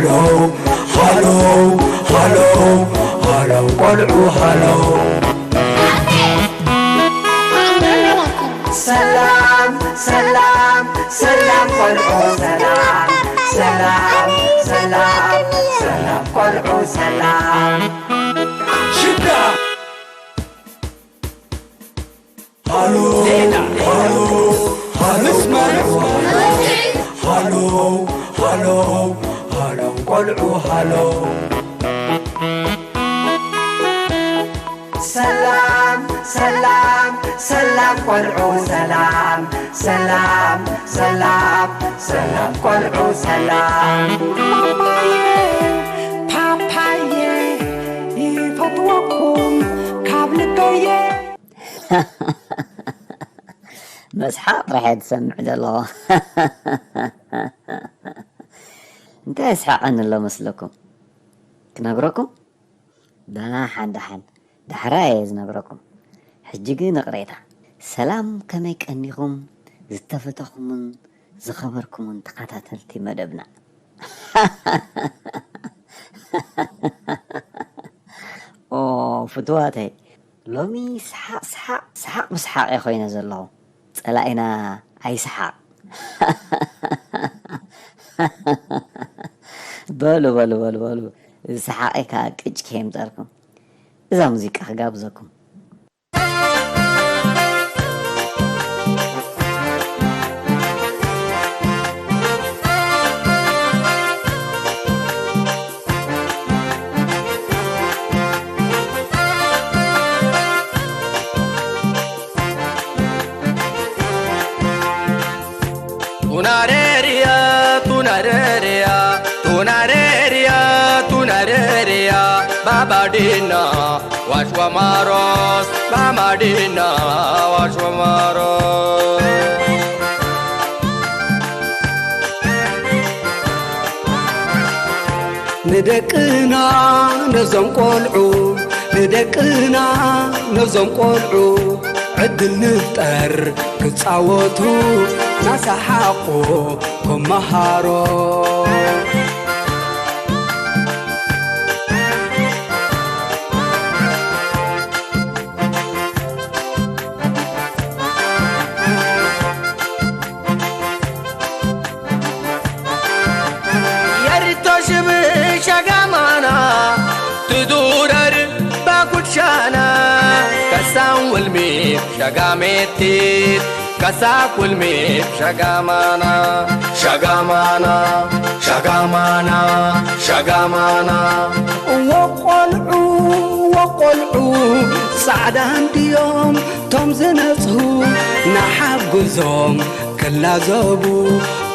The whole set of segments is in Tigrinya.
ሃሎ ሃሎ ሃሎ ሃሎ ቆልዑ ሃሎ። ሰላም ሰላም ሰላም ቆልዑ ሰላም ሰላም ሰላም ሰላም ቆልዑ ሰላም። ሽዳ ሃሎ ሃሎ ሃሎ ሃሎ ሃሎ ሃሎ ቆልዑ ሃሎ። ሰላም ሰላም ሰላም ቆልዑ ሰላም ሰላም ሰላም ሰላም ቆልዑ ሰላም። ፓፓየ ይፈትወኩም ካብ ልበየ። መስሓቕ ጥራሕ እየ ዝሰምዕ ዘለኹ። እንታይ የስሕቐኒ ኣሎ መስለኩም? ክነግረኩም? ደሓን ደሓን፣ ዳሕራይ እየ ዝነግረኩም። ሕጂ ግን ይቕሬታ። ሰላም፣ ከመይ ቀኒኹም? ዝተፈተኹምን ዝኸበርኩምን ተኸታተልቲ መደብና። ኦ፣ ፍቱዋተይ፣ ሎሚ ሰሓቕ፣ ሰሓቕ፣ ሰሓቕ ብሰሓቕ እየ ኮይነ ዘለኹ። ጸላኢና ኣይሰሓቕ። በሉ፣ በሉ፣ በሉ፣ በሉ። እዚ ሰሓቐይ ከኣ ቅጭ ከየምጸልኩም። እዛ ሙዚቃ ክጋብዘኩም። Tunareria, tunareria, tunareria, tunareria, babadina, washwamaros, babadina, washwamaros. ንደቅና ነዞም ቆልዑ፣ ንደቅና ነዞም ቆልዑ ዕድል ንፍጠር ክጻወቱ፣ ናሰሓቑ ክመሃሮ። የርቶሽብ ሸጋማና ትዱረር ባኩድሻና ከሳን ውልሚ ሸጋሜቲት ከሳክ ውልሚ ሸጋማና ሸጋማና ሸጋማና ሸጋማና። ወቆልዑ ወቆልዑ ጻዕዳ እንድዮም ቶም ዝነጽሁ ንሓግዞም ክላዘቡ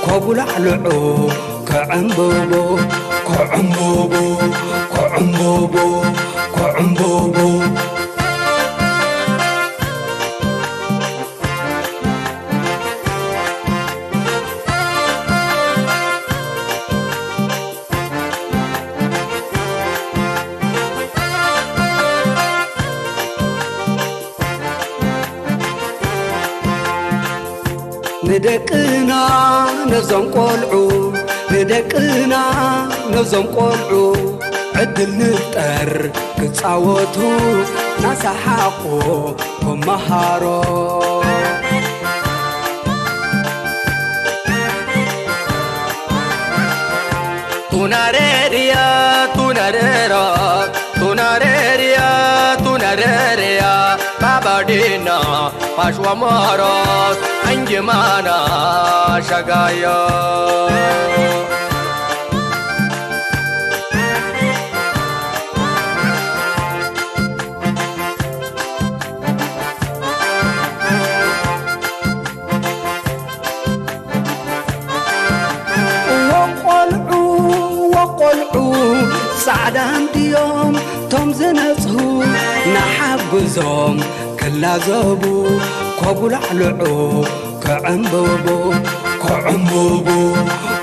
ኮጉላዕልዑ ክዕምብቡ ክዕምብቡ ክዕምብቡ ክዕምብቡ። ንደቅና ነዞም ቆልዑ ንደቅና ነዞም ቆልዑ ዕድል ንፍጠር ክጻወቱ ናሰሓቑ ክመሃሮ። Tunareria, tunarera, tunareria, tunareria, babadina, pashwamaros, anjimana, shagaya. ወቆልዑ ወቆልዑ ጻዕዳ እንድዮም ቶም ዝነጽሁ ንሓግዞም ክላዘቡ ኮጉላዕልዑ ክዕምብቡ ክዕምብቡ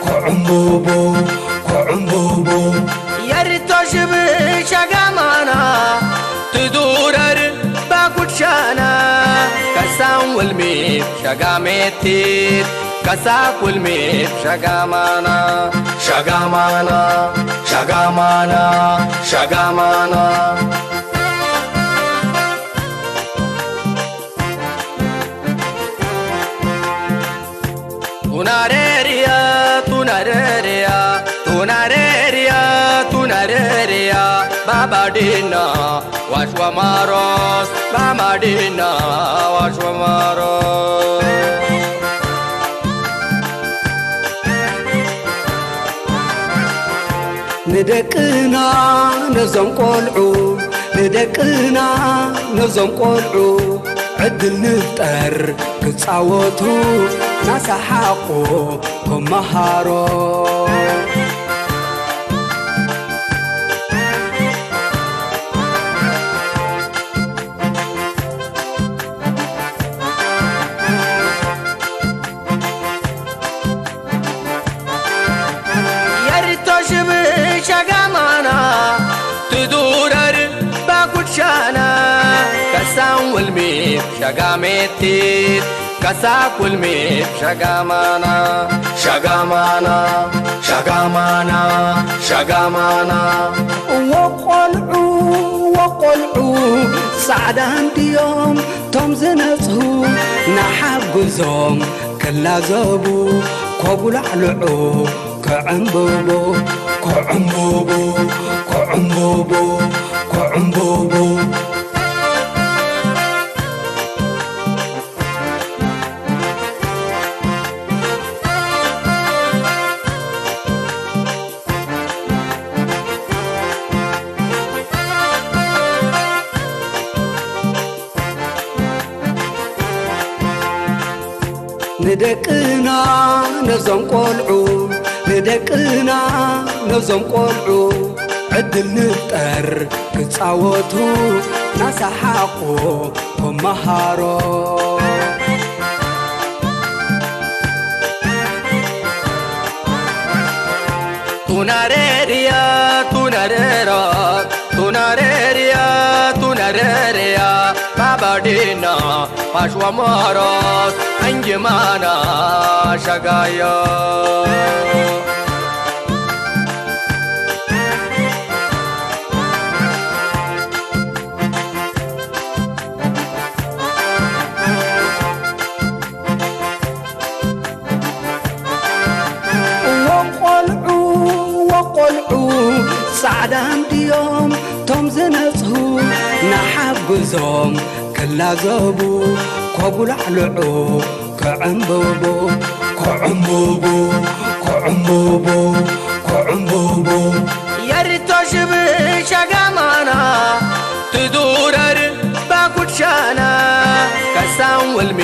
ክዕምብቡ ክዕምብቡ። የርቶሽብ ሸጋማና ትዱረር ባኩድሻና ከሳን ውልሚ ሸጋሜቲት ከሳኩልሚ ሸጋማና ሸጋማና ሸጋማና ሸጋማና ቱናሬርያ ቱናሬርያ ቱናሬርያ ቱናሬርያ ባባዲና ዋሽዋማሮስ ባማዲና ዋሽዋማሮስ ንደቅና ነዞም ቆልዑ ንደቅና ነዞም ቆልዑ ዕድል ንፍጠር ክጻወቱ ናሳሓቑ ከመሃሮ የርቶሽብ ሸጋማና ትዱረር ባኩሻና ከሳን ውልሚ ሸጋሜቲት ከሳኩልሚ ሸጋማና ሸጋማና ሸጋማና ሸጋማና ወቆልዑ ወቆልዑ ጻዕዳ እንድዮም ቶም ዝነጽሁ ናሓግዞም ክላዘቡ ኮጉላዕልዑ ክዕምብቡ ክዕምብቡ ክዕምብቡ ክዕምብቡ ንደቅና ነዞም ቆልዑ ንደቅና ነዞም ቆልዑ ዕድል ንፍጠር ክጻወቱ ናሳሓቑ ከመሃሮ ቱናሬርያ ቱናሬራ ቱናሬርያ ቱናሬርያ ባባዲና ፋሽዋማራስ አንጅማና ሸጋያ ወቆልዑ ወቆልዑ ጻዕዳ እንድዮም ቶም ዝነጽሁ ናሓግዞም ክላዘቡ ኮጉላዕልዑ ክዕምብቡ ክዕምብቡ ክዕምብቡ ክዕምብቡ የርቶሽብ ሸጋማና ትዱረር ባኩሻና ከሳን ውልሚ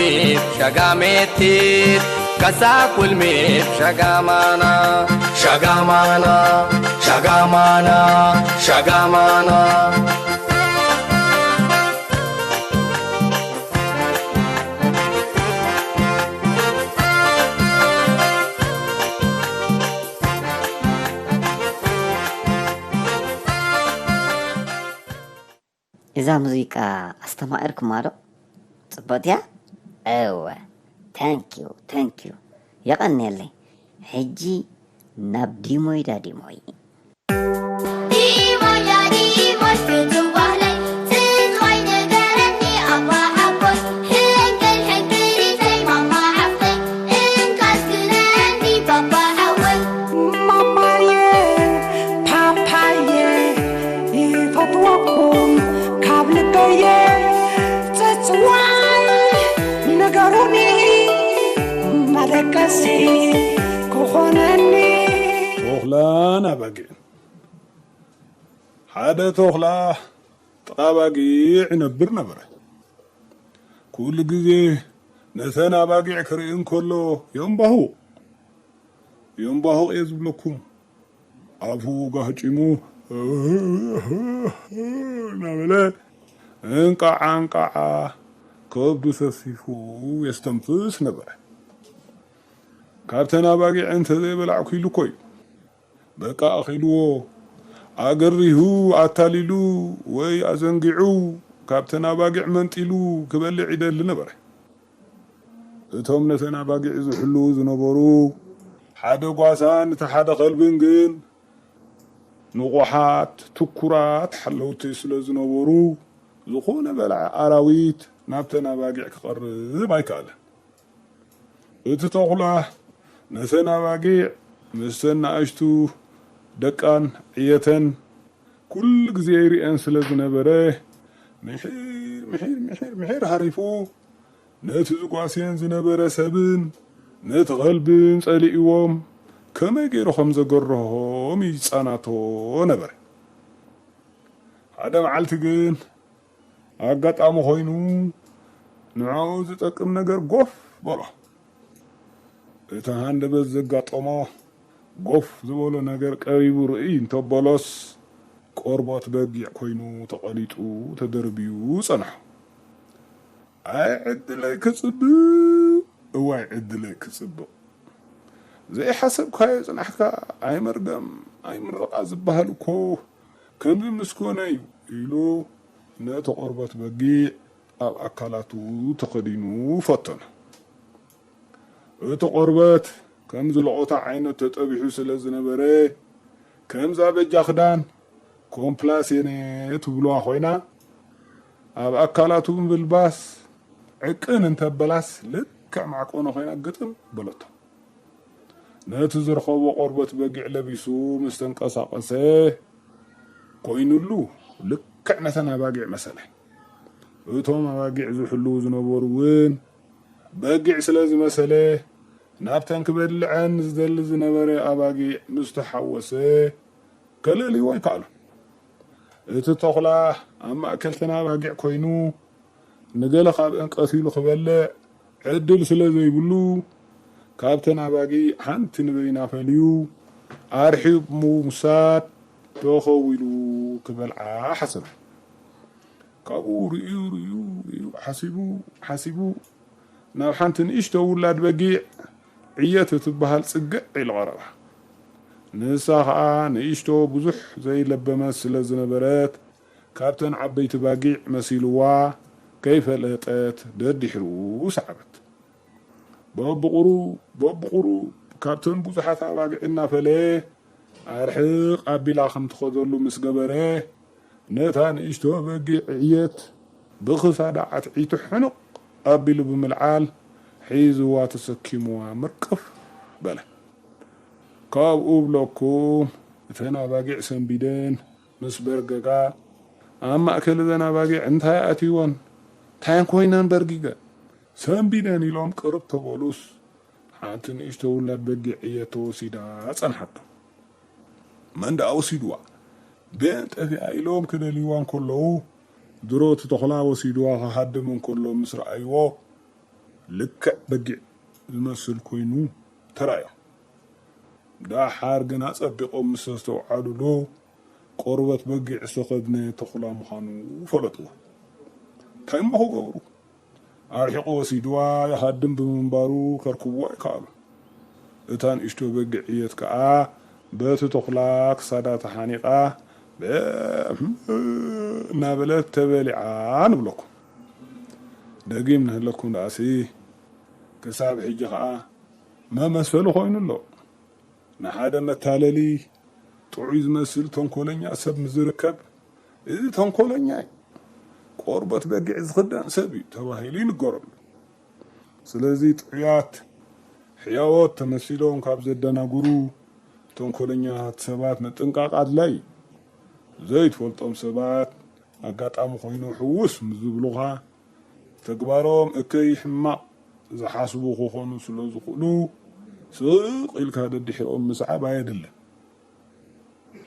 ሸጋሜቲት ከሳኩልሚ ሸጋማና ሸጋማና ሸጋማና ሸጋማና እዛ ሙዚቃ ኣስተማቒርኩማ ዶ? ጽብቕቲ እያ? እወ። Thank you, thank you። የቐንየለይ። ሕጂ ናብ ዲሞይ ዳዲሞይ። ዲሞይ ዳዲሞይ ፍቱው ባህለይ፣ ትዝታይ ንገረኒ ኣባ ሓጎስ፣ ሕንቅል ሕንቅሊተይ ማማ ዓፍተይ፣ እንካስ ግነኒ ባባ ሓወይ። ማማየ ፓፓየ ይፈትወኩም ካብ ልበየ ጽጽዋይ ንገሩኒ መደቀሲ ክኾነኒ። ቶኽላን ኣባጊዕን። ሓደ ቶኽላ ጥቓ ኣባጊዕ ይነብር ነበረ። ኩሉ ግዜ ነተን ኣባጊዕ ክርኢ እንከሎ የንባህቑ። የንባህቑ እየ ዝብለኩም። ኣፉ ጋህጪሙ እናበለ እንቃዓ እንቃዓ ከብዱ ሰፊፉ የስተንፍስ ነበረ። ካብተን ኣባጊዕ እንተዘይበላዕኩ ኢሉ እኮ እዩ። በቃ ኣኺልዎ፣ ኣገሪሁ፣ ኣታሊሉ ወይ ኣዘንጊዑ ካብተን ኣባጊዕ መንጢሉ ክበልዕ ይደሊ ነበረ። እቶም ነተን ኣባጊዕ ዝሕልዉ ዝነበሩ ሓደ ጓሳን እቲ ሓደ ከልብን ግን ንቑሓት፣ ትኩራት ሓለውቲ ስለ ዝነበሩ፣ ዝኾነ በላዒ ኣራዊት ናብተን ኣባጊዕ ክቐርብ ኣይከኣለን። እቲ ተኹላ ነተን ኣባጊዕ ምስተን ንኣሽቱ ደቃን ዕየተን ኩሉ ግዜ ይርእየን ስለ ዝነበረ፣ ምሒር፣ ምሒር፣ ምሒር፣ ምሒር ሃሪፉ ነቲ ዝጓስየን ዝነበረ ሰብን ነቲ ከልብን ጸሊእዎም ከመይ ገይሩ ከም ዘገርሆም ይጻናቶ ነበረ። ሓደ መዓልቲ ግን ኣጋጣሚ ኮይኑ ንዕኡ ዝጠቅም ነገር ጎፍ በሎ። እቲ ሃንደበት ዘጋጠሞ ጎፍ ዝበሎ ነገር ቀሪቡ ርእይ እንተበሎስ ቆርበት በጊዕ ኮይኑ ተቐሊጡ ተደርብዩ ጸንሖ። ኣይ ዕድለይ ክጽብቕ፣ እዋይ ዕድለይ ክጽብቕ። ዘይሓሰብካዮ ጽናሕካ ኣይመርገም ኣይምረቓ ዝበሃል እኮ ከምዚ ምስ ኮነ እዩ ኢሉ ነቲ ቆርበት በጊዕ ኣብ ኣካላቱ ተኸዲኑ ፈተኖ። እቲ ቆርበት ከምዚ ለቖታ ዓይነት ተጠቢሑ ስለ ዝነበረ ከምዛ በጃ ክዳን ኮምፕላሴኔ ትብልዋ ኮይና ኣብ ኣካላቱ ምብልባስ ዕቅን እንተበላስ ልክዕ ማዕቆኖ ኮይና ግጥም በለቶ። ነቲ ዝረኸቦ ቆርበት በጊዕ ለቢሱ ምስ ተንቀሳቐሰ ኮይኑሉ ልክዕ ነተን ኣባጊዕ መሰለ። እቶም ኣባጊዕ ዝሕልዉ ዝነበሩ እውን በጊዕ ስለ ዝመሰለ ናብተን ክበልዐን ዝደሊ ዝነበረ ኣባጊዕ ምስ ተሓወሰ ከለልይዎ ኣይከኣሉን። እቲ ተኹላ ኣብ ማእከል ተን ኣባጊዕ ኮይኑ ንገለ ካብአን ቀቲሉ ክበልዕ ዕድል ስለ ዘይብሉ፣ ካብተን ኣባጊዕ ሓንቲ ንበይና ፈልዩ ኣርሒቑ ምውሳድ ተኸዊሉ ክበልዓ ሓሰበ። ካብኡ ርእዩ ርእዩ ርእዩ ሓሲቡ ሓሲቡ ናብ ሓንቲ ንእሽቶ ውላድ በጊዕ ዕየት እትበሃል ጽግዕ ኢሉ ቀረባ። ንሳ ኸኣ ንእሽቶ ብዙሕ ዘይለበመት ስለ ዝነበረት፣ ካብተን ዓበይቲ ባጊዕ መሲልዋ ከይፈለጠት ደድሕሩ ሰዓበት። በብቑሩብ በብቑሩብ ካብተን ብዙሓት ኣባጊዕ እናፈለየ ኣርሕቕ ኣቢላ ከም ትኸደሉ ምስ ገበረ፣ ነታ ንእሽቶ በጊዕ ዕየት ብኽሳዳ ዓትዒቱ ሕኑቕ ኣቢሉ ብምልዓል ሒዝዋ ተሰኪምዋ ምርቅፍ በለ። ካብኡ እብለኩም እተን ኣባጊዕ ሰንቢደን ምስ በርገጋ፣ ኣብ ማእከል እዘን ኣባጊዕ እንታይ ኣትይወን? እንታይ ኮይነን በርጊገን? ሰንቢደን ኢሎም ቅርብ ተበሉስ፣ ሓንቲ ንእሽቶ ውላድ በጊዕ ዕየት ተወሲዳ ጸንሓቶም። መን ደኣ ወሲድዋ? በየን ጠፊኣ ኢሎም ክደልይዋ እንከለዉ፣ ድሮ እቲ ተኹላ ወሲድዋ ክሃድም እንከሎ ምስ ረኣይዎ፣ ልክዕ በጊዕ ዝመስል ኮይኑ ተራእዮም። ደሓር ግን ኣጸቢቖም ምስ ኣስተውዓሉሉ፣ ቆርበት በጊዕ ዝተኸድነ ተኹላ ምዃኑ ፈለጥዎ። እንታይ እሞ ክገብሩ? ኣርሒቑ ወሲድዋ ይሃድም ብምንባሩ ከርክብዎ ኣይከኣሉን። እታ ንእሽቶ በጊዕ ዕየት ከኣ በቲ ተኹላ ክሳዳ ተሓኒቓ በ-፣ እናበለት ተበሊዓ ንብለኩም። ደጊም ንህለኩም ደኣሲ ክሳብ ሕጂ ከኣ መመሰሊ ኮይኑ ኣሎ። ንሓደ መታለሊ ጥዑይ ዝመስል ተንኮለኛ ሰብ ምስ ዝርከብ፣ "እዚ ተንኮለኛ እዩ፣ ቆርበት በጊዕ ዝኽደን ሰብ እዩ" ተባሂሉ ይንገረሉ። ስለዚ ጥዑያት ሕያዎት ተመሲሎም ካብ ዘደናግሩ ተንኮለኛታት ሰባት ምጥንቃቕ ኣድላዪ እዩ። ዘይትፈልጦም ሰባት ኣጋጣሚ ኮይኑ ሕውስ ምስ ዝብሉኻ፣ ተግባሮም እከይ ሕማቕ ዝሓስቡ ክኾኑ ስለ ዝኽእሉ፣ ስቕ ኢልካ ደድሕሮም ምስዓብ ኣየድልን።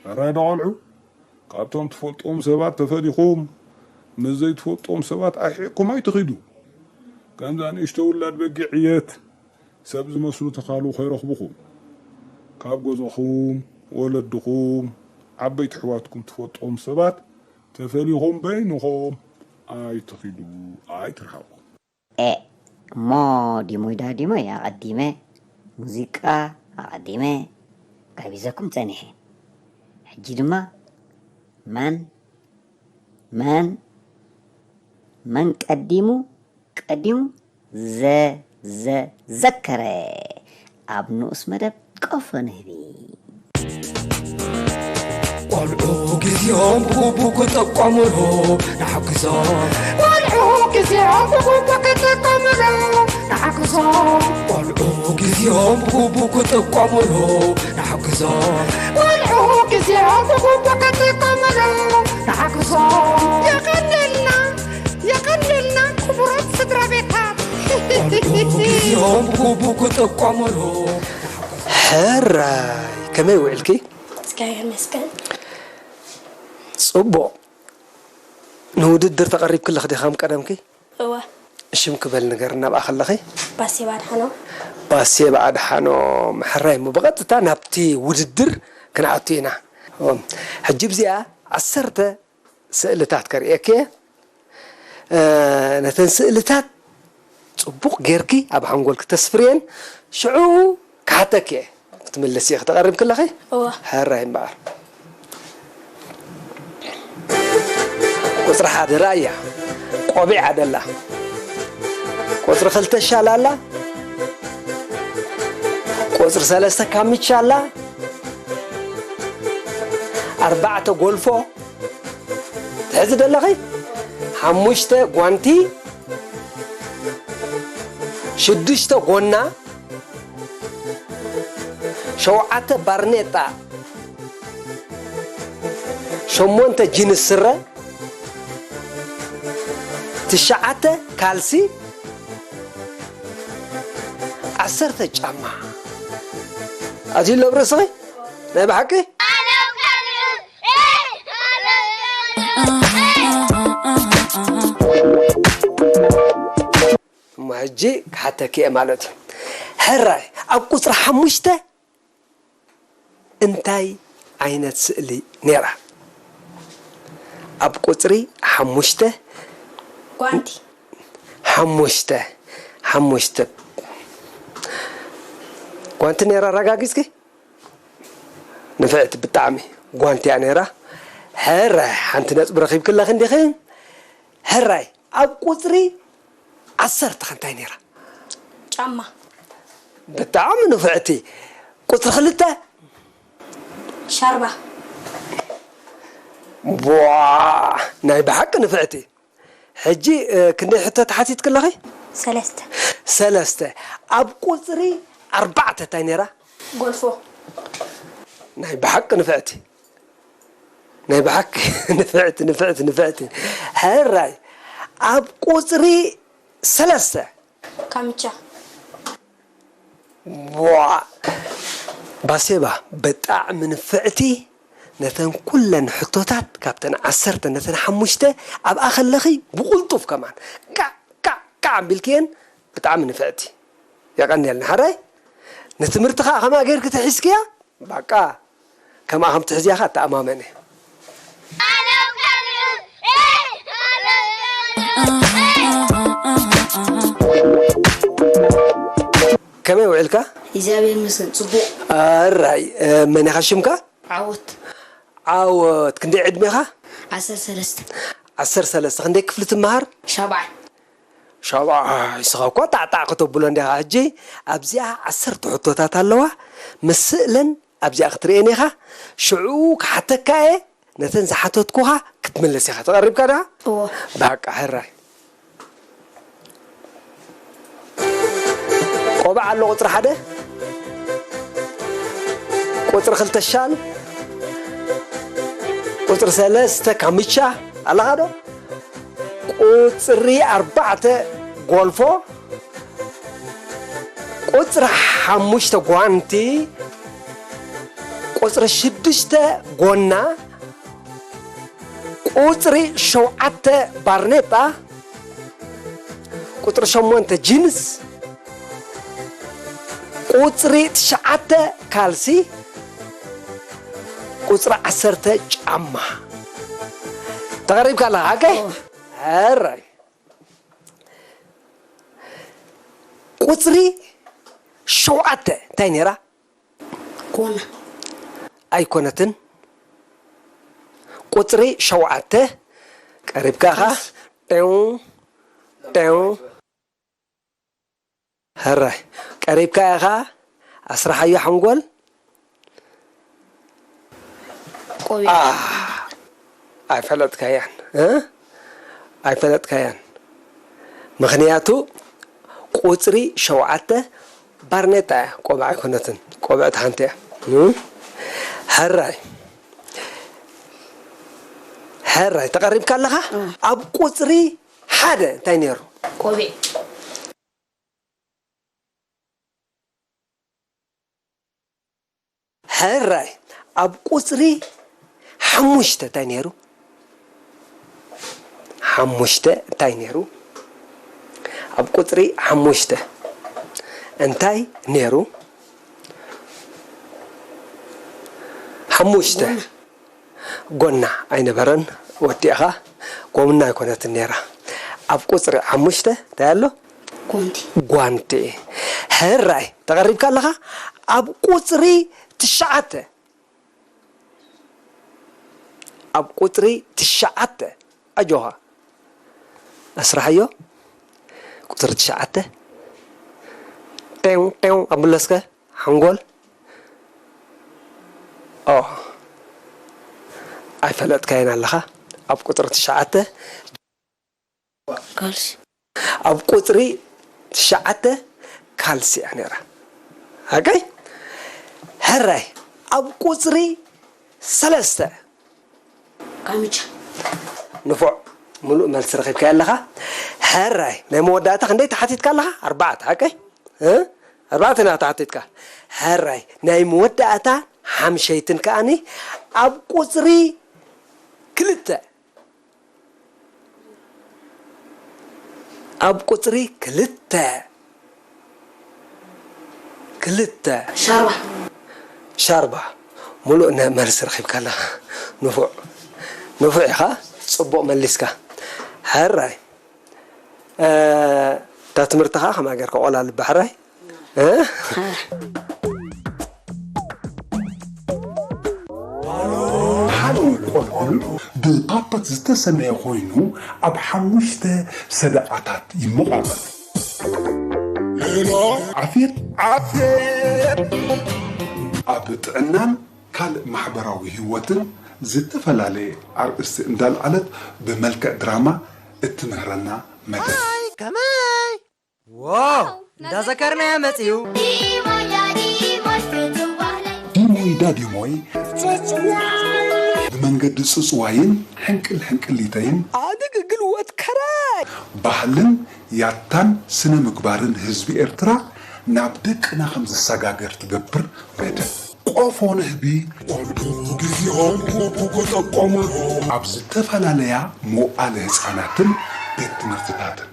ሕራይ ዶ ቖልዑ? ካብቶም ትፈልጥዎም ሰባት ተፈሊኹም፣ ምስ ዘይትፈልጥዎም ሰባት ኣርሒቕኩም ኣይትኺዱ። ከምዛ ንእሽቶ ውላድ በጊዕ ዕየት ሰብ ዝመስሉ ተኻሉ ከይረኽቡኹም፣ ካብ ገዛኹም፣ ወለድኹም፣ ዓበይቲ ኣሕዋትኩም ትፈልጥዎም ሰባት ተፈሊኹም በይንኹም ኣይትኺዱ፣ ኣይትርሓቑ። ኤእ፣ እሞ ዲሞይ ዳ ዲሞይ ኣቐዲመ፣ ሙዚቃ ኣቐዲመ ጋቢዘኩም ጸኒሐ። ሕጂ ድማ መን፣ መን፣ መን ቀዲሙ፣ ቀዲሙ ዘ- ዘዘከረ ኣብ ንኡስ መደብ ቆፎ ንህቢ። ቆልዑ ግዜኦም ብግቡእ ክጥቀሙሉ ንሓግዞም። ቆልዑ ግዜኦም ብግቡእ ክጥቀሙሉ ንሓግዞም። ቆልዑ ግዜኦም ብግቡእ ክጥቀሙሉ ንሓግዞም። ቆልዑ ግዜኦም ብግቡእ ክጥቀሙሉ ንሓግዞም። የቐንየልና፣ የቐንየልና ክቡራት ስድራ ቤታት። ቆልዑ ግዜኦም ብግቡእ ክጥቀሙሉ። ሕራይ ከመይ ውዕልኪ? እግዚኣብሔር ይመስገን። ጽቡቕ። ንውድድር ተቐሪብኪ ኣለኺ ዲኺ ከም ቀደምኪ? እወ። ሽም ክበል ንገርና ኣብኣ ከለኺ? ባሴባ ኣድሓኖም። ባሴባ ኣድሓኖም። ሕራይ እሞ ብቐጥታ ናብቲ ውድድር ክንኣቱ ኢና። እም፣ ሕጂ ብዚኣ ዓሰርተ ስእልታት ከርእየኪ እየ። እ፣ ነተን ስእልታት ጽቡቕ ጌርኪ ኣብ ሓንጎልኪ ተስፍርየን፣ ሽዑ ክሓተኪ እየ። ክትምልሲ ኢኺ። ተቐሪብኪ ኣለኺ? እወ። ሕራይ እምበኣር። ቁጽሪ ሓደ ራእያ ቆቢዓ ደላ። ቁጽሪ ክልተ ሻላ ኣላ። ቁጽሪ ሰለስተ ካምቻ ኣላ። ኣርባዕተ ጎልፎ ትሕዚ ደለኺ። ሓሙሽተ ጓንቲ። ሽዱሽተ ጎና። ሸውዓተ ባርኔጣ። ሸሞንተ ጂንስ ስረ። ትሽዓተ ካልሲ። ዓሰርተ ጫማ። ኣትዩ ኣሎ ኣብ ርእስኺ? ናይ ብሓቂ? እሞ ሕጂ ክሓተኪ እየ ማለት እዩ። ሕራይ፣ ኣብ ቁጽሪ ሓሙሽተ እንታይ ዓይነት ስእሊ ነይራ? ኣብ ቁጽሪ ሓሙሽተ። ጓንቲ። ሓሙሽተ። ሓሙሽተ። ጓንቲ ነይራ ኣረጋጊጽኪ? ንፍዕቲ ብጣዕሚ ጓንቲ እያ ነይራ። ሕራይ፣ ሓንቲ ነጥቢ ረኺብኪ ኣለኺ እንዲኺ። ሕራይ፣ ኣብ ቁጽሪ ዓሰርተ ከ እንታይ ነይራ? ጫማ። ብጣዕሚ ንፍዕቲ። ቁጽሪ ክልተ? ሻርባ። ቧ፣ ናይ ብሓቂ ንፍዕቲ። ሕጂ፣ እ፣ ክንደይ ሕቶ ተሓቲትኪ ኣለኺ? ሰለስተ። ሰለስተ። ኣብ ቁጽሪ ኣርባዕተ እንታይ ነይራ? ጎልፎ። ናይ ብሓቂ ንፍዕቲ። ናይ ብሓቂ ንፍዕቲ፣ ንፍዕቲ፣ ንፍዕቲ። ሕራይ፣ ኣብ ቁጽሪ ሰለስተ። ካምቻ። ቧ! ባሴባ፣ ብጣዕሚ ንፍዕቲ። ነተን ኩለን ሕቶታት ካብተን ዓሰርተ ነተን ሓሙሽተ ኣብኣ ከለኺ ብቕልጡፍ ከማን ካዕ፣ ካዕ፣ ካዕ ኣቢልክየን። ብጣዕሚ ንፍዕቲ። የቐንየልና። ሕራይ፣ ንትምህርቲ ኸዓ ከምኣ ጌርኪ ተሒዝክያ? ባቃ፣ ከምኣ ከም ትሕዝያ ኸዓ እተኣማመን እየ። ከመይ ውዒልካ? እግዚኣብሔር ይመስገን ጽቡቕ። ኣራይ፣ እ፣ መን ኢኻ ሽምካ? ዓወት። ዓወት፣ ክንደይ ዕድሜኻ? ዓሰርተ ሰለስተ። ዓሰርተ ሰለስተ። ክንደይ ክፍሊ ትመሃር? ሻብዓይ። ሻብዓይ። ንስኻ እኳ ጣዕጣዕ ከተብሎ እንዲኻ። ሕጂ ኣብዚኣ ዓሰርተ ሕቶታት ኣለዋ። ምስ ስእለን ኣብዚኣ ክትርእየን ኢኻ። ሽዑ ክሓተካ እየ። ነተን ዝሓተትኩኻ ክትምልስ ኢኻ። ተቐሪብካ ዳ? እወ። በቃ፣ ሕራይ። ቆባዕ ኣሎ፣ ቁጽሪ ሓደ፣ ቁጽሪ ክልተ ሻል፣ ቁጽሪ ሰለስተ ካምቻ ኣለኻ ዶ? ቁጽሪ ኣርባዕተ ጎልፎ፣ ቁጽሪ ሓሙሽተ ጓንቲ፣ ቁጽሪ ሽዱሽተ ጎና፣ ቁጽሪ ሸውዓተ ባርኔጣ፣ ቁጽሪ ሸሞንተ ጂንስ፣ ቁጽሪ ትሽዓተ ካልሲ፣ ቁጽሪ ዓሰርተ ጫማ። ተቐሪብካ ኣለኻ፣ ሓቀይ? ሕራይ። ቁጽሪ ሸውዓተ እንታይ ነይራ? ጎና። ኣይኮነትን። ቁጽሪ ሸውዓተ ቀሪብካ ኢኻ። ጤው፣ ጤው። ሕራይ ቀሪብካ ኢኻ። ኣስርሓዮ ሓንጎል። ቆቢዕ ኣህ፣ ኣይፈለጥካያን እ? ኣይፈለጥካያን። ምኽንያቱ ቁፅሪ ሸውዓተ ባርኔጣ እያ፣ ቆብዓ ኣይኮነትን። ቆብዕቲ ሓንቲ እያ። እ? ሕራይ ሕራይ ተቐሪብካ ኣለኻ። ኣብ ቁፅሪ ሓደ እንታይ ነይሩ? ቆቢዕ ሕራይ ኣብ ቁፅሪ ሓሙሽተ እንታይ ነይሩ? ሓሙሽተ እንታይ ነይሩ? ኣብ ቁፅሪ ሓሙሽተ እንታይ ነይሩ? ሓሙሽተ ጎና ኣይነበረን። ወዲእኻ ጎምና ኣይኮነትን ነይራ። ኣብ ቁፅሪ ሓሙሽተ እንታይ ኣሎ? ጓንቲ ጓንቲ። ሕራይ ተቐሪብካ ኣለኻ። ኣብ ቁፅሪ ትሽዓተ ኣብ ቁፅሪ ትሽዓተ ኣጆኻ ኣስራሕዮ። ቁፅሪ ትሽዓተ ጤው ጤው ኣብለስከ ሓንጎል ኦ ኣይፈለጥካየን ኣለኻ። ኣብ ቁፅሪ ትሽዓተ ካልሲ ኣብ ቁፅሪ ትሽዓተ ካልሲ እያ ነይራ። ኣቀይ ሕራይ ኣብ ቁፅሪ ሰለስተ ካምቻ ንፉዕ። ሙሉእ መልሲ ረኺብካ ኣለኻ። ሕራይ ናይ መወዳእታ ክንደይ ተሓቲትካ ኣለኻ? ኣርባዕተ ሓቀይ እ? ኣርባዕተ ና ተሓቲትካ። ሕራይ ናይ መወዳእታ ሓምሸይትን ከኣኒ ኣብ ቁፅሪ ክልተ ኣብ ቁፅሪ ክልተ ክልተ ሻርባ ሻርባ ሙሉእ ነ- መልሲ ረኺብካ ኣለኻ። ንፉዕ ንፉዕ ኢኻ። ፅቡቕ መሊስካ። ሕራይ እ፣ እታ ትምህርቲ ኸዓ ከማ ጌርካ ቆላል ባሕራይ እ? ሓደ ቆልዑ ብፓፐት ዝተሰነየ ኮይኑ ኣብ ሓሙሽተ ሰደቓታት ይመቓቐል። ዓፍየት ዓፍየት ኣብ ጥዕናን ካልእ ማሕበራዊ ህይወትን ዝተፈላለየ ኣርእስቲ እንዳልዓለት ብመልክዕ ድራማ እትምህረና መደብ። ዋው እንዳዘከርናዮ መፅዩ። ዲሞይ ዳዲሞይ ብመንገዲ ጽጽዋይን ሕንቅል ሕንቅሊተይን ኣድግግል ወትከራይ ባህልን ያታን ስነ ምግባርን ህዝቢ ኤርትራ ናብ ደቅና ከም ዝሰጋገር ትገብር መደብ። ቆፎ ንህቢ ግዜኦም ክጠቀሙሉ ኣብ ዝተፈላለያ መዋእለ ህፃናትን ቤት ትምህርትታትን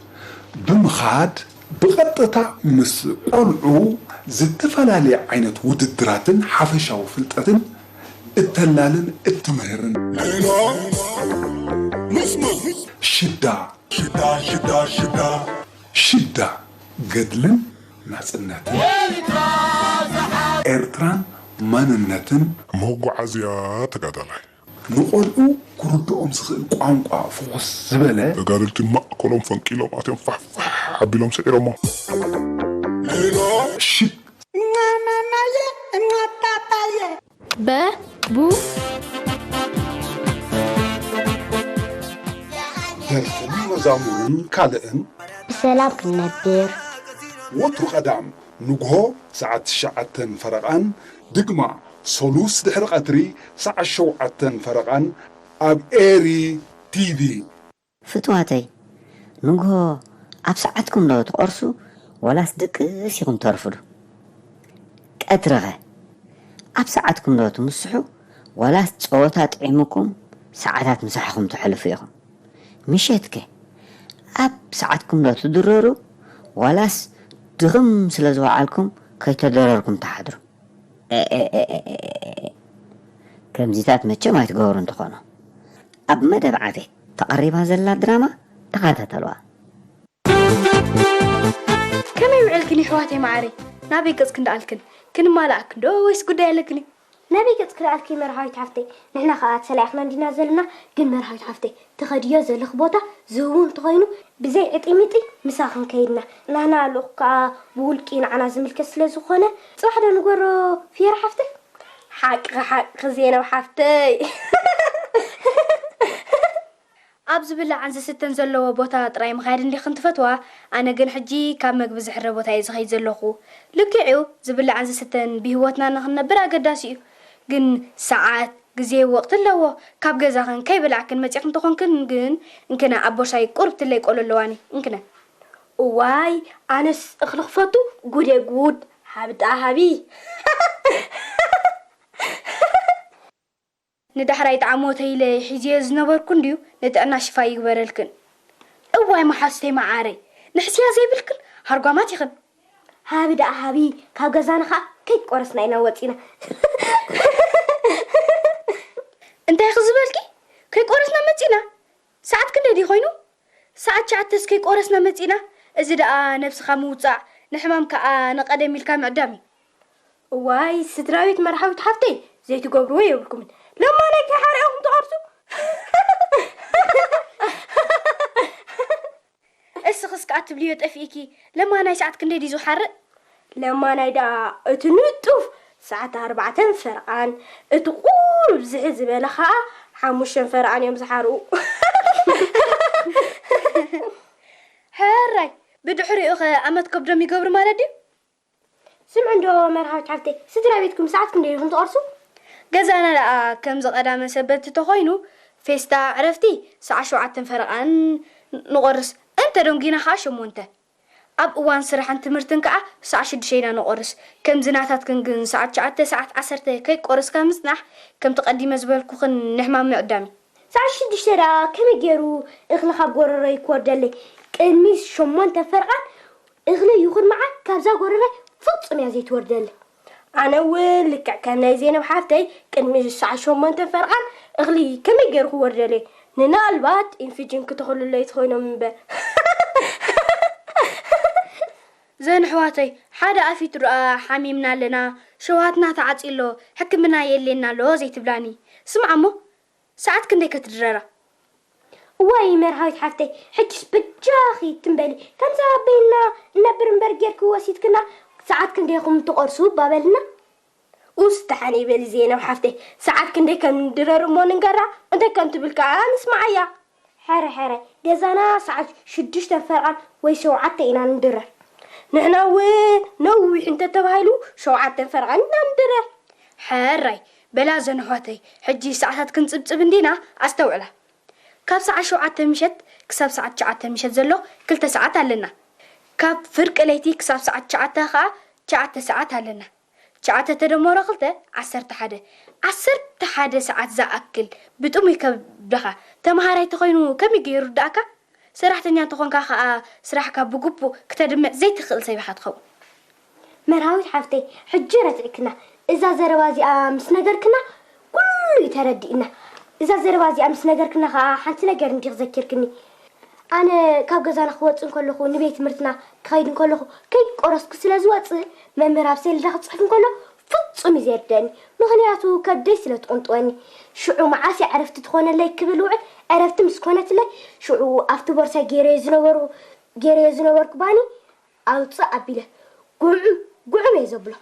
ብምኻድ ብቐጥታ ምስ ቆልዑ ዝተፈላለየ ዓይነት ውድድራትን ሓፈሻዊ ፍልጠትን እተላልን እትምህርን ሽዳ ሽዳ ሽዳ ሽዳ ሽዳ ገድልን ናጽነትን ኤርትራን መንነትን መጓዓዝያ ተጋዳላይ ንቆልዑ ክርድኦም ዝኽእል ቋንቋ ፍኹስ ዝበለ ተጋደልቲ ማእከሎም ፈንቂሎም ኣትዮም ፋሕፋሕ ኣቢሎም ስዒሮሞ ሽግ በቡ ደርፍን መዛሙርን ካልእን ብሰላም ክንነብር ወትሩ ቀዳም ንግሆ ሰዓት ትሽዓተን ፈረቓን ድግማ ሰሉስ ድሕሪ ቀትሪ ሰዓት ሸውዓተን ፈረቓን ኣብ ኤሪ ቲቪ። ፍትዋተይ ንግሆ ኣብ ሰዓትኩም ዶ ትቆርሱ ወላስ ድቅስ ኢኹም ተርፍዱ? ቀትርኸ ኣብ ሰዓትኩም ዶ ትምስሑ ወላስ ጸወታ ጥዒሙኩም ሰዓታት ምሳሕኹም ተሕልፉ ኢኹም? ምሸትከ ኣብ ሰዓትኩም ዶ ትድረሩ ወላስ ድኽም ስለ ዝወዓልኩም ከይተደረርኩም ትሓድሩ? ከምዚታት መቸም ኣይትገብሩ እንተኾኑ ኣብ መደብ ዓቤት ተቐሪባ ዘላ ድራማ ተኸታተልዋ። ከመይ ውዕልክን ይሕዋተይ መዓረይ? ናበይ ገጽክን ደኣልክን? ክንማላኣክን ዶ ወይስ ጉዳይ ኣለክን? ናበይ ገጽ ክልኣልኪ መርሃዊት ሓፍተይ? ንሕና ኸኣ ተሰላኢኽና እንዲና ዘለና፣ ግን መርሃዊት ሓፍተይ፣ ትኸድዮ ዘለኺ ቦታ ዝህቡ እንተኾይኑ፣ ብዘይ ዕጢሚጢ ምሳኽን ከይድና። ናና ልኡኽ ከኣ ብውልቂ ንዓና ዝምልከት ስለ ዝኾነ፣ ጽባሕ ዶ ንገሮ ፍየራ ሓፍተይ? ሓቅኺ፣ ሓቅኺ ዜናብ ሓፍተይ። ኣብ ዝብላዕን ዝስተን ዘለዎ ቦታ ጥራይ ምኻድ እንዲኽን ትፈትዋ? ኣነ ግን ሕጂ ካብ መግቢ ዝሕረ ቦታ እየ ዝኸይድ ዘለኹ። ልክዕ እዩ፣ ዝብላዕን ዝስተን ብህይወትና ንኽንነብር ኣገዳሲ እዩ። ግን ሰዓት፣ ግዜ፣ ወቕቲ ኣለዎ። ካብ ገዛኽን ከይበላዕክን መጺኽን ተኾንክን ግን፣ እንክነ ኣብ ቦርሳይ ቁሩብ ትለይ ቆሎ ኣለዋኒ፣ እንክነ። እዋይ፣ ኣነስ እኽሊ ክፈቱ፣ ጉድ እየ ጉድ። ሃቢ ደኣ ሃቢ። ንዳሕራይ ጣዕሞተይ ኢለ ሒዝዮ ዝነበርኩ እንድዩ፣ ንጥዕና ሽፋ ይግበረልክን። እዋይ መሓዙተይ መዓረይ፣ ንሕስያ ዘይብልክን ሃርጓማት ኢኽን። ሃቢ ደኣ ሃቢ፣ ካብ ገዛና ኸኣ ከይቆረስና ኢና ወጺና። እንታይ ኢኺ ዝበልኪ? ከይቆረስና መጺና? ሰዓት ክንደይ ድዩ ኮይኑ? ሰዓት ትሽዓተስ ከይቆረስና መጺና? እዚ ደኣ ነብስኻ ምውጻዕ፣ ንሕማም ከኣ ንቐደም ኢልካ ምዕዳም እዩ። እዋይ፣ ስድራ ቤት መርሓዊት ሓፍተይ፣ ዘይትገብርዎ የብልኩምን። ለማናይ ከይሓረኹም ትቐርሱ። እስኽስ ከኣ ትብልዮ ጠፊእኪ። ለማናይ ሰዓት ክንደይ ድዩ ዝሓርእ? ለማናይ ደኣ እቲ ንጡፍ ሰዓት ኣርባዕተን ፈርቓን፣ እቲ ቁሩብ ዝሕ ዝበለ ኸኣ ሓሙሽተን ፈርቓን እዮም ዝሓርኡ። ሕራይ፣ ብድሕሪኡ ኸ ኣመት ከብዶም ይገብሩ ማለት ድዩ? ስምዒ እንዶ መርሃዊት ሓፍተይ፣ ስድራ ቤትኩም ሰዓት ክንደይ ኢኹም ትቐርሱ? ገዛና ደኣ ከምዚ ቀዳመ ሰበት እንተኾይኑ፣ ፌስታ ዕረፍቲ ሰዓት ሸውዓተን ፈረቓን ንቖርስ፣ እንተ ደንጒና ኸኣ ሸሞንተ። ኣብ እዋን ስራሕን ትምህርትን ከኣ ሰዓት ሽዱሽተ ኢና ንቖርስ። ከምዚ ናታትክን ግን ሰዓት ትሽዓተ፣ ሰዓት ዓሰርተ ከይቆረስካ ምጽናሕ፣ ከምቲ ቀዲመ ዝበልኩኽን ንሕማም ምዕዳም እዩ። ሰዓት ሽዱሽተ ደኣ ከመይ ገይሩ እኽሊ ካብ ጎረሮይ ክወርደለይ? ቅድሚ ሸሞንተ ፈርቓን እኽሊ ይኹን መዓር ካብዛ ጎረሮይ ፍጹም እያ ዘይትወርደለይ። ኣነ እውን ልክዕ ከም ናይ ዜናብ ሓፍተይ ቅድሚ ሰዓት ሸሞንተ ፈርቓን እኽሊ ከመይ ገይሩ ክወርደለይ? ምናልባት ኢንፊጅን ክተኽሉለይ ትኾይኖም እምበር። ዘን ኣሕዋተይ፣ ሓደ ኣፊቱ ደኣ ሓሚምና ኣለና፣ ሸውሃትና ተዓጽዩ ኣሎ፣ ሕክምና የድልየና ኣሎ ዘይትብላኒ? ስምዓ እሞ፣ ሰዓት ክንደይ ከ ትድረራ? እዋይ መርሃዊት ሓፍተይ፣ ሕጅስ በጃኺ ትም በሊ። ከምዛ ኣበይና እነብር እምበር ጌርኪ ወሲድክና፣ ሰዓት ክንደይ ኢኹም ትቖርሱ እባ በልና። ኡስ ደሓን በሊ ዜናብ ሓፍተይ፣ ሰዓት ክንደይ ከም ንድረር እሞ ንንገራ፣ እንታይ ከም ትብል ከኣ ንስምዓያ። ሕረ ሕረ፣ ገዛና ሰዓት ሽዱሽተ ፈርቓን ወይ ሸውዓተ ኢና ንድረር። ንሕና እውን ነዊሕ እንተተባሂሉ ሸውዓተ ፈርቓን ኢና ንድረር። ሕራይ፣ በላ ዘን ኣሕዋተይ፣ ሕጂ ሰዓታት ክንጽብጽብ እንዲና፣ ኣስተውዕላ። ካብ ሰዓት ሸውዓተ ምሸት ክሳብ ሰዓት ትሽዓተ ምሸት ዘሎ ክልተ ሰዓት ኣለና። ካብ ፍርቂ ለይቲ ክሳብ ሰዓት ትሽዓተ ኸኣ ትሽዓተ ሰዓት ኣለና። ትሽዓተ ተደመሮ ክልተ፣ ዓሰርተ ሓደ። ዓሰርተ ሓደ ሰዓት ዝኣክል ብጥሙይ ከብድኻ። ተመሃራይ ተኾይኑ ከመይ ገይሩ ይርድኣካ? ሰራሕተኛ እንተኾንካ ኸኣ ስራሕካ ብግቡእ ክተድምዕ ዘይትኽእል ሰብ ኢኻ ትኸውን። መርሃዊት ሓፍተይ፣ ሕጂ ረቲዕክና። እዛ ዘረባ እዚኣ ምስ ነገርክና፣ ኩሉ እዩ ተረዲእና። እዛ ዘረባ እዚኣ ምስ ነገርክና ኸኣ ሓንቲ ነገር እንዲኺ ዘኪርክኒ። ኣነ ካብ ገዛና ክወጽእ እንከለኹ፣ ንቤት ትምህርትና ክኸይድ እንከለኹ፣ ከይቆረስኩ ስለ ዝወጽእ፣ መምህር ኣብ ሰሌዳ ክጽሕፍ እንከሎ ፍጹም እዩ ዘይርደኣኒ። ምኽንያቱ ከብደይ ስለ ትቕንጥወኒ። ሽዑ መዓስ እያ ዕረፍቲ ትኾነለይ ክብል ውዕል፣ ዕረፍቲ ምስ ኮነትለይ፣ ሽዑ ኣብቲ ቦርሳይ ገይረዮ ዝነበሩ፣ ገይረዮ ዝነበርኩ ባኒ ኣውጽእ ኣቢለ፣ ጉዕም ጉዕም እየ ዘብሎ።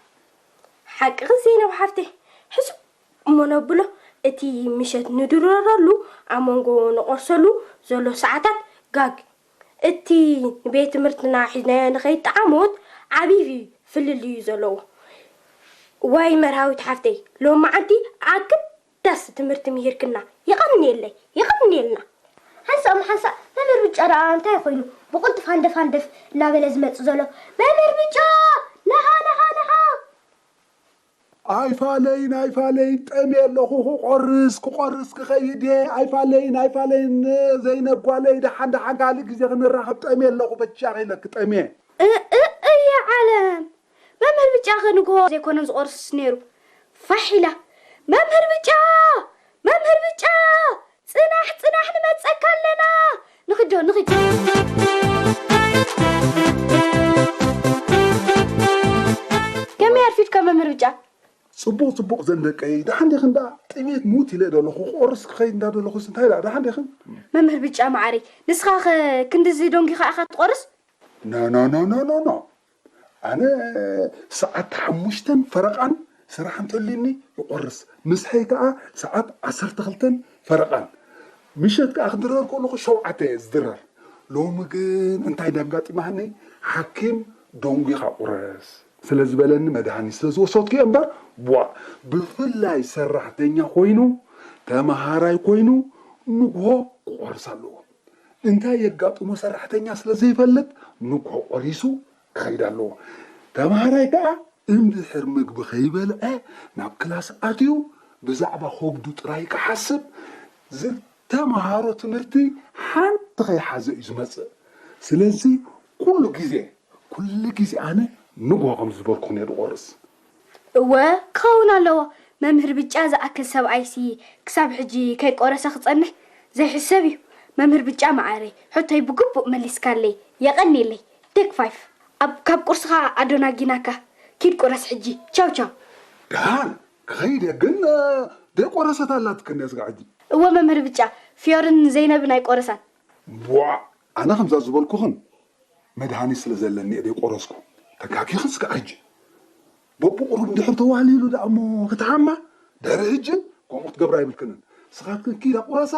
ሓቅኺ ዜናብ ሓፍተይ፣ ሕሱም እሞ ነብሎ፣ እቲ ምሸት ንድረረሉ፣ ኣብ መንጎ ንቖርሰሉ ዘሎ ሰዓታት ጋግ። እቲ ንቤት ትምህርትና ሒዝናዮ ንኸይድ ጠዓሞት ዓብዪ ፍልልይ እዩ ዘለዎ። ዋይ መርሃዊት ሓፍተይ፣ ሎማዓንቲ ኣገዳሲ ትምህርቲ ምሂርክና። የቐንየለይ፣ የቐንየልና። ሓንሳእ እሞ ሓንሳእ መምህር ብጫ ደኣ እንታይ ኮይኑ ብቕልጡፍ ሃንደፍ ሃንደፍ እናበለ ዝመጽእ ዘሎ? መምህር ብጫ! ነሃ፣ ነሃ፣ ነሃ! ኣይፋለይን፣ ኣይፋለይን፣ ጠምየ ኣለኹ፣ ክቆርስ፣ ክቆርስ ክኸይድ እየ። ኣይፋለይን፣ ኣይፋለይን፣ ዘይነብ ጓለይ፣ ደሓን፣ ደሓን፣ ካልእ ግዜ ክንራኸብ፣ ጠምየ ኣለኹ፣ በጃኺ ኢለኪ፣ ጠምየ። እ-፣ እ-፣ እየ ዓለም። መምህር ብጫ ከ ንግሆ ዘይኮነን ዝቆርስስ ነይሩ። ፋሕ ኢላ፣ "መምህር ብጫ! መምህር ብጫ! ጽናሕ፣ ጽናሕ፣ ንመጸካ ኣለና! ንኽዶ፣ ንኽዶ!" ከመይ ኣርፊድካ መምህር ብጫ? ጽቡቕ ጽቡቕ ዘን ደቀይ፣ ደሓን ዲኽን ደኣ? ጥሜት ሙት ኢለ ደለኹ፣ ክቆርስ ክኸይድ እንዳ ደለኹስ እንታይ ደኣ፣ ደሓን ዲኽን? መምህር ብጫ መዓረይ፣ ንስኻ ኸ ክንድዚ ደንጒኻ ኢኻ ትቆርስ? ኖ፣ ኖ፣ ኖ፣ ኖ፣ ኖ፣ ኖ። ኣነ ሰዓት ሓሙሽተን ፈረቓን ስራሕ እንተልዩኒ ይቆርስ። ምሳሐይ ከኣ ሰዓት ዓሰርተ ክልተን ፈረቓን። ምሸት ከኣ ክድረር ከለኹ ሸውዓተ እየ ዝድረር። ሎሚ ግን እንታይ ደጋጢማኒ፣ ሓኪም ደንጒኻ ቁረስ ስለ ዝበለኒ መድሃኒት ስለ ዝወሰድኩ እየ እምበር፣ ቧእ። ብፍላይ ሰራሕተኛ ኮይኑ፣ ተመሃራይ ኮይኑ፣ ንግሆ ክቆርስ ኣለዎ። እንታይ የጋጥሞ ሰራሕተኛ ስለ ዘይፈልጥ፣ ንግሆ ቆሪሱ ክኸይድ ኣለዎ። ተመሃራይ ከኣ እንድሕር ምግቢ ከይበልዐ ናብ ክላስ ኣትዩ፣ ብዛዕባ ከብዱ ጥራይ ክሓስብ፣ ዝተምሃሮ ትምህርቲ ሓንቲ ከይሓዘ እዩ ዝመጽእ። ስለዚ ኩሉ ግዜ፣ ኩሉ ግዜ ኣነ ንግሆ ከም ዝበልኩ እየ ዝቆርስ። እወ፣ ክኸውን ኣለዎ። መምህር ብጫ ዝኣክል ሰብኣይሲ ክሳብ ሕጂ ከይቆረሰ ክጸንሕ ዘይሕሰብ እዩ። መምህር ብጫ መዓረይ፣ ሕቶይ ብግቡእ መሊስካለይ። የቐንየለይ። ቴክ ፋይፍ። ኣብ፣ ካብ ቁርስኻ ኣዶናጊናካ። ኪድ ቁረስ ሕጂ። ቻው ቻው። ደሓን ክኸይድ እየ፣ ግን፣ እ፣ ደይቆረሰት ኣላትክን እያ ስጋዕ ሕጂ። እወ መምህር ብጫ፣ ፍዮርን ዘይነብን ኣይቆረሳን። ቧዕ፣ ኣነ ከምዛ ዝበልኩኽን መድሃኒት ስለ ዘለኒ እየ ደይቆረስኩ። ተጋጊኽን ስጋዕ ሕጂ። በብቑሩብ እንድሕር ተዋህሊሉ ደኣ እሞ ክትሓማ፣ ድሕሪ ሕጂ ከምኡ ክትገብራ የብልክንን። ንስኻትክን ኪዳ ቁረሳ፣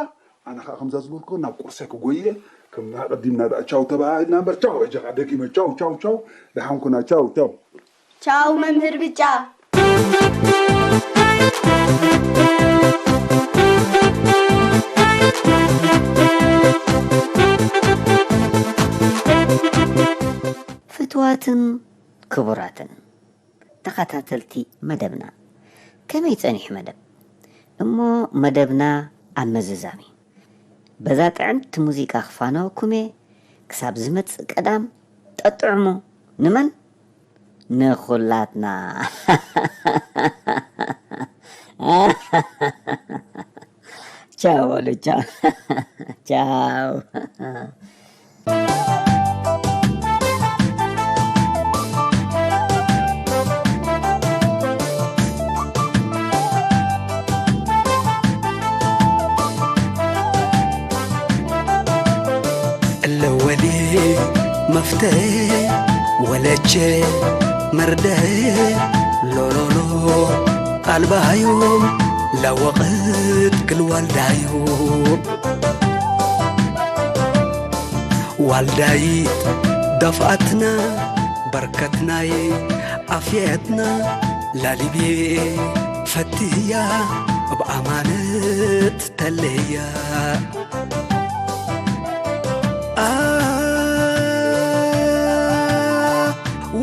ኣነ ኸኣ ከምዛ ዝበልኩኽን ናብ ቁርሰይ ክጎየ፣ ከምና ቀዲምና ደኣ ቻው ተባሃሂልና እምበር፣ ቻው፣ ሕጂ ኸኣ ደጊመ ቻው፣ ቻው፣ ቻው፣ ደሓን ኩና፣ ቻው፣ ቻው። ቻው መምህር ብጫ። ፍትዋትን ክቡራትን ተኸታተልቲ መደብና፣ ከመይ ጸኒሑ መደብ? እሞ መደብና ኣብ ምዝዛም እዩ። በዛ ጥዕምቲ ሙዚቃ ክፋነወኩም እየ። ክሳብ ዝመጽእ ቀዳም ጠጥዕሙ። ንመን? ንኹላትና። ቻው በሉ፣ ቻው። ቻው። እለወሊ መፍተይ ወለቼ መርደይ ሎሎሎ ቃልባዮም ላወቕት ክልዋልዳዮ ዋልዳይት ደፍኣትና በርከትናይ ኣፍየትና ላሊብየ ፈትያ ብኣማነት ተለያ። ኣ፣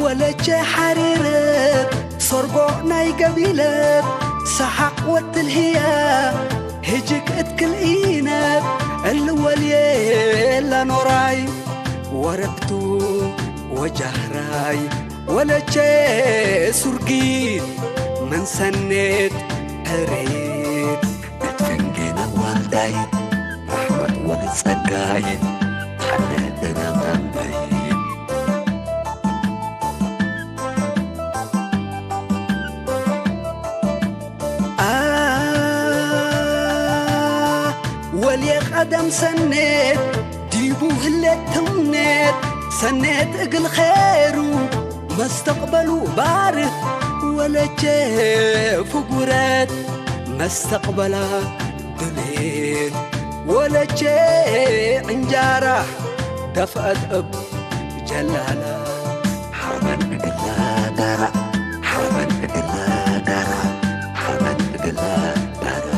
ወለቼ ሓሪረት ሰርጎ ናይ ገቢለት ሰሓቕ ወትልህያ ህጅክ እትክል ኢነት እልወልየ ላኖራይ ወረብቱ ወጃህራይ ወለቼ ሱርጊት መንሰኔት ሕሬት እትፍንጌና ዋልዳይ ራሕመት ወልጸጋይ ሓነ ደናማንበይ ኣ፣ ወልየ ቀደም ሰኔት ዲቡ ህሌት ትምኔት ሰኔት እግል ኼሩ መስተቕበሉ ባርህ ወለቼ ፍጉረት መስተቕበላ ድሌት ወለቼ ዕንጃራ ደፍአት እብ ጀላላ ሓበን እግላ ዳራ ሓበን እግላ ዳራ ሓበን እግላ ዳራ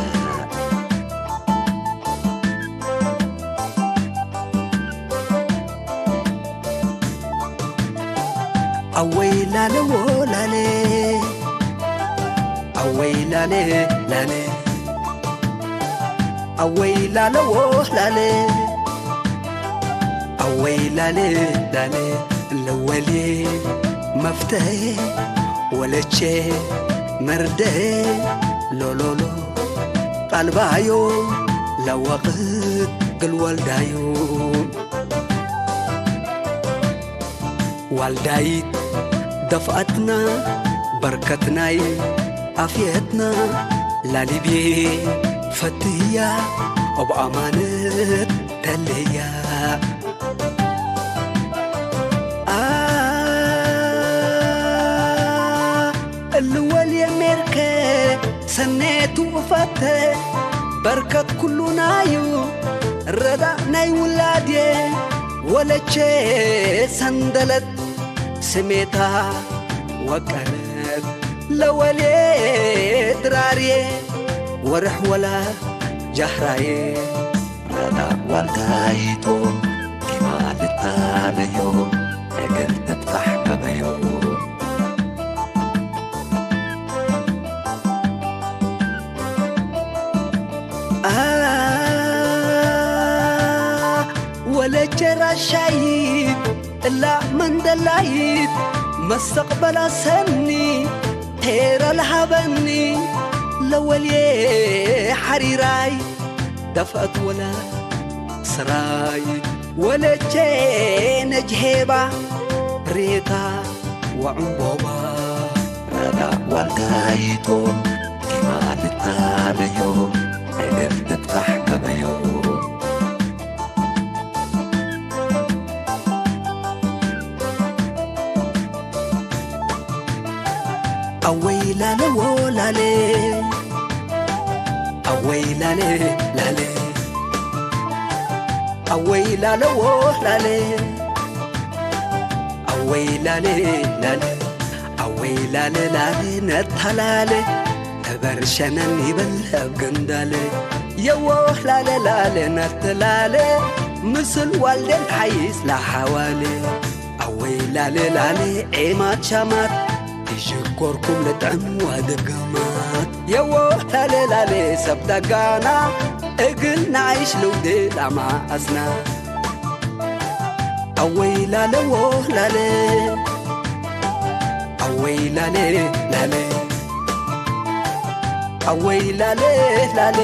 ኣወይ ላለዎ ላለ ኣወይ ላለ ላለ ኣወይ ላለዎ ላለ ኣወይ ላለ ላለ ለወልየ መፍተሄ ወለቼ መርደሄ ሎሎሎ ቃልባዮ ለወቕት ግልወልዳዮ ዋልዳይት ደፍኣትና በርከትናይ ኣፍየትና ላሊቤ ፈትያ ኣብ ኣማነት ተለያ እልወል የሜርከ ሰኔቱ እፈተ በርከት ኩሉናዩ ረዳ ናይ ውላድየ ወለቼ ሰንደለት ስሜታ ወቀረት ለወልየ ድራርየ ወርሕ ወላ ጃህራየ ረዳ ዋልታይቶ ኪማ ልታነዮ እግል ትብታሕ ገበዮ ወለቸ ራሻይት እላ መንደላይት መስተቕበላ ሰኒ ቴራ ለሃበኒ ለወልየ ሓሪራይ ደፍአት ወላ ስራይ ወለቼ ነጅሄባ ሬታ ወዕምቦባ ረዳ ዋልታይቶ ኪማ ልታነዮ እግር ትብታሕ ገበዮ ኣወይ ላለ ወላለ ኣወይ ላለ ላለ ኣወይ ላለ ወላለ ኣወይ ላለ ላለ ኣወይ ላለ ላለ ነታላለ ተበርሸነን ይበል ኣብ ገንዳለ የወህ ላለ ላለ ነተላለ ምስል ዋልደን ሓይስ ላሓዋለ ኣወይ ላለ ላለ ዔማት ሻማት ይሽኮርኩም ልጥዕም ዋደገማት የወህ ላለ ላለ ሰብ ዳጋና እግል ናይሽ ልውዴ ላማ ኣስና ኣወይ ላለ ወህ ላለ ኣወይ ላለ ላለ ኣወይ ላለ ላለ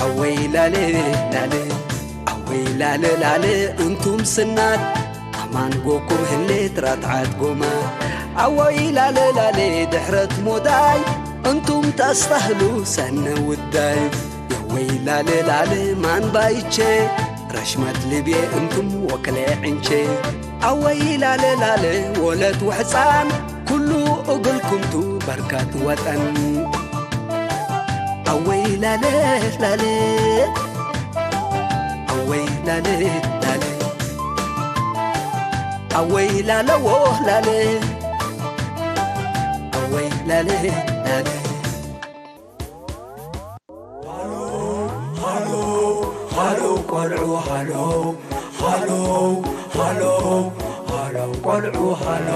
ኣወይ ላለ ላለ ኣወይ ላለ ላለ እንቱም ስናት ኣማን ጎኩም ህሌት ራትዓት ጎማ ኣወይ ላለ ላለ ድሕረት ሞዳይ እንቱም ታስተህሉ ሰነ ውዳይ የወይ ላለ ላለ ማን ባይቼ ረሽመት ልቤ እንቱም ወክለ ዕንቼ ኣወይ ላለ ላለ ወለት ወሕፃን ኩሉ እግልኩምቱ በርካት ወጠን ኣወይ ላለ ላለ ኣወይ ላለ ላለ ኣወይ ላለ ወህ ላለ ኣወይ ላለ ላለ ሃሎ ሃሎ ቆልዑ ሃሎ ሃሎ ሃሎ ሃሎ ቆልዑ ሃሎ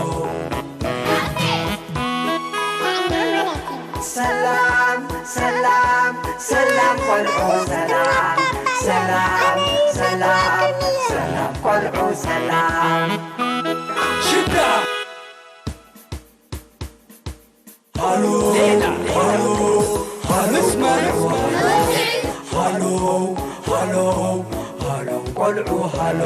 ሰላም ሰላም ሰላም ቆልዑ ሰላም ሰላም ሰላም ሰላም ቆልዑ ሰላም ሽዳ ሃሎ ሃሎ ሃሎ ቆልዑ ሃሎ ሃሎ ሃሎ ቆልዑ ሃሎ